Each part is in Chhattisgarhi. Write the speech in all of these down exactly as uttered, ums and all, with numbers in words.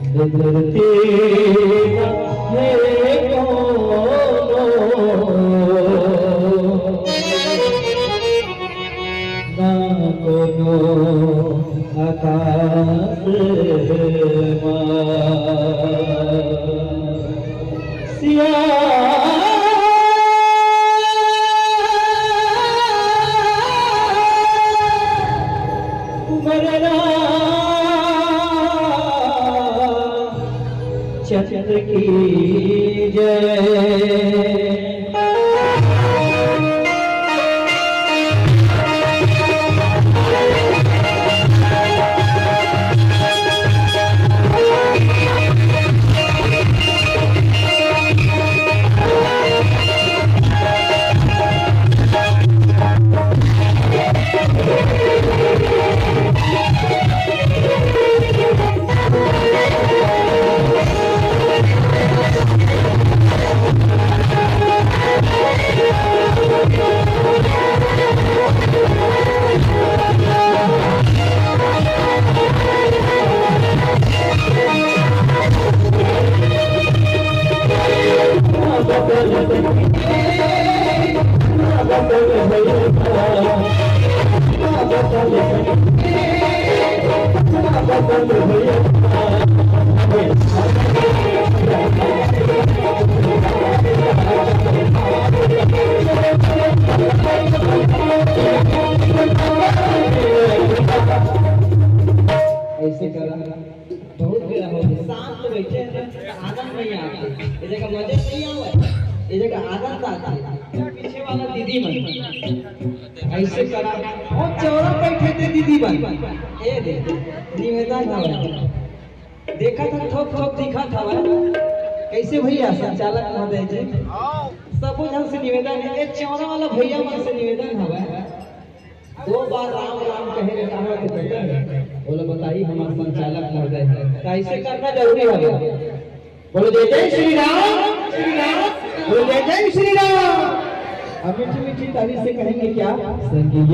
धरती म हे कोनो, ना कोनो आकाश म। सिया मरना चंद्र की जय। ऐसे करा, बहुत बेरा हो गया, शांत बैठे हैं, आनंद नहीं आता। ये जगह मजे नहीं आवे, ये जगह आनंद आता है। पीछे वाला दीदी मन ऐसे करा, बहुत चौरा बैठे थे दीदी मन। ए दे, निवेदन हवे, देखा था, थोक थोक दिखा था। कैसे भैया संचालक महोदय जी, सबो जन से निवेदन है, ये चौरा वाला भैया मन से निवेदन हवे, दो बार राम राम कहे ले कहा के पता है? बोलो बताइए, हमारे संचालक महोदय है, तो ऐसे करना जरूरी है। बोलो जय जय श्री राम, श्री राम, बोलो जय जय श्री राम। हम मीठी मीठी ताली से कहेंगे क्या? संगीत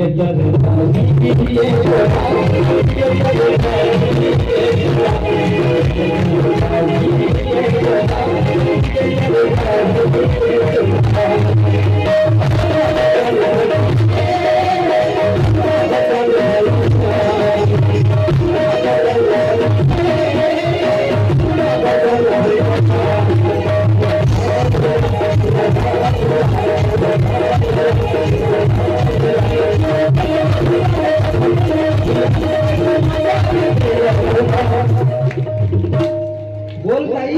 बोल भाई,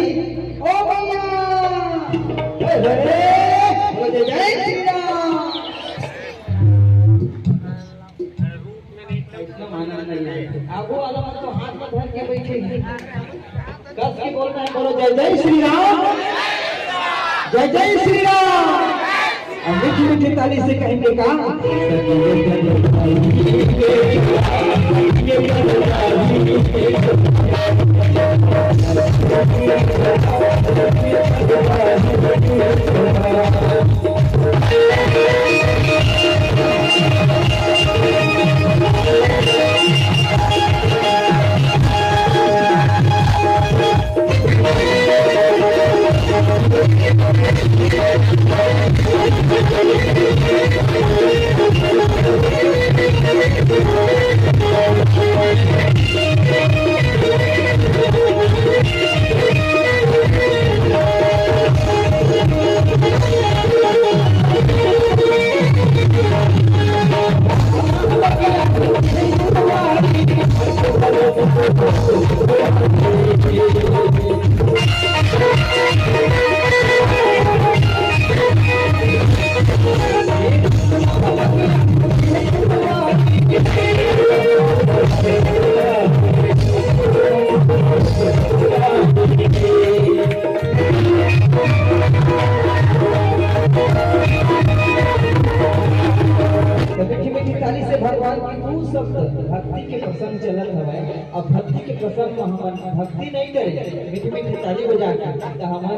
ओ भैया, हे, हे, हे, बोल जय जय श्री राम। एकदम आनंद नहीं आया। आगू वाला मन तो हाथ में धर के बैठे हैं। कस के बोलना है, बोलो जय जय श्री राम, जय जय श्री राम। और मीठी मीठी ताली से कहेंगे का? तो मीठी मीठी ताली से भगवान की दू शब्द भक्ति के प्रसंग चलत हवय। अब भक्ति के प्रसंग में हमन भक्ति नहीं करे, मीठी मीठी ताली बजा के, तो हमारे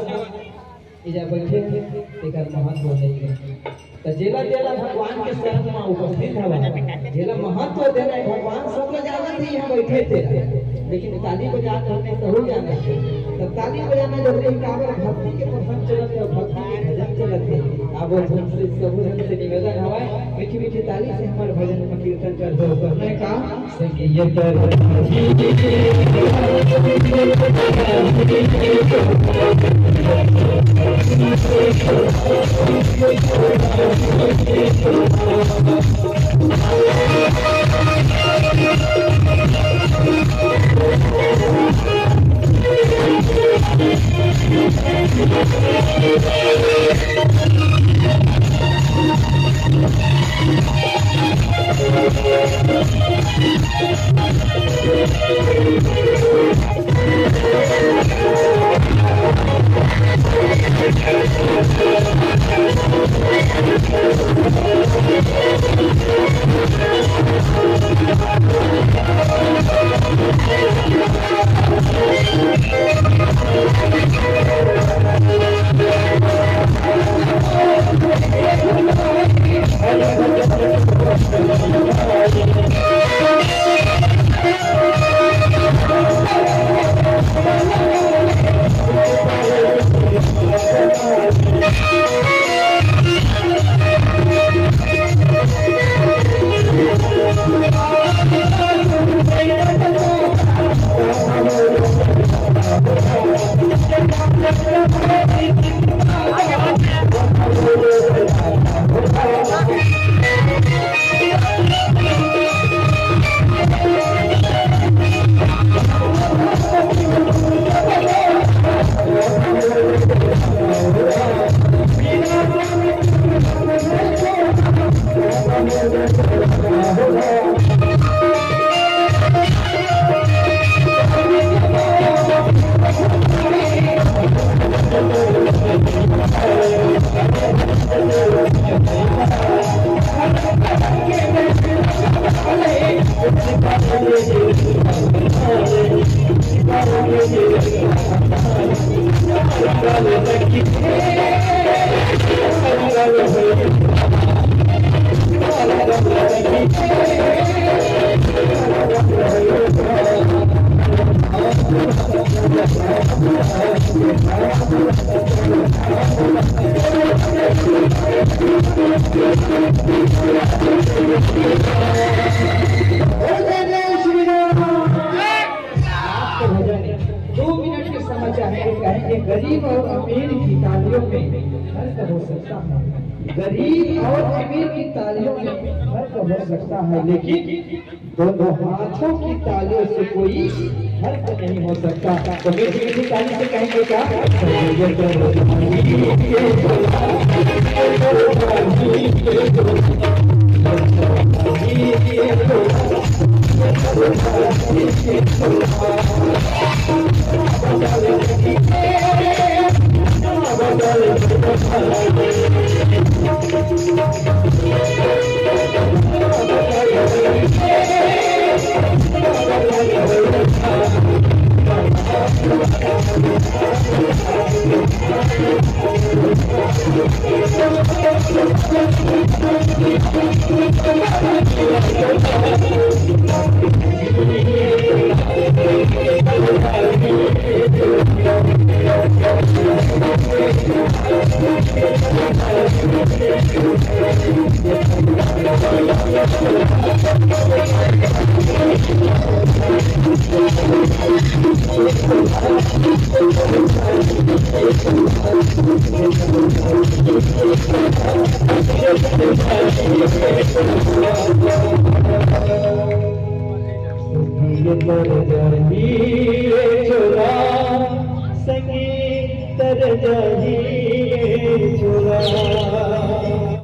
इजा बैठे हैं, तेकर महत्व नहीं है। तो जेला जेला भगवान के शरण में उपस्थित हवय, जेला महत्व देना है, भगवान सब ला जानत ही यहाँ बैठे थे। लेकिन ताली बजाना हमने सहू जाना है। तब ताली बजाना जरूरी है, काबर भक्ति के प्रसंग चलत है, भक्ति के भजन चलत है। आप वो झन से, सबू झन से निवेदन हवय, मीठी मीठी ताली से हमारे भजन में कीर्तन कर दो। करना है काम संगीत कर। दो मिनट के समय चाहेंगे, कहेंगे गरीब और अमीर की तालियों में फर्क हो सकता है, गरीब और अमीर की तालियों में फर्क हो सकता है, लेकिन दोनों हाथों की तालियों से कोई फर्क नहीं हो सकता। तो मीठी मीठी ताली से कहेंगे क्या?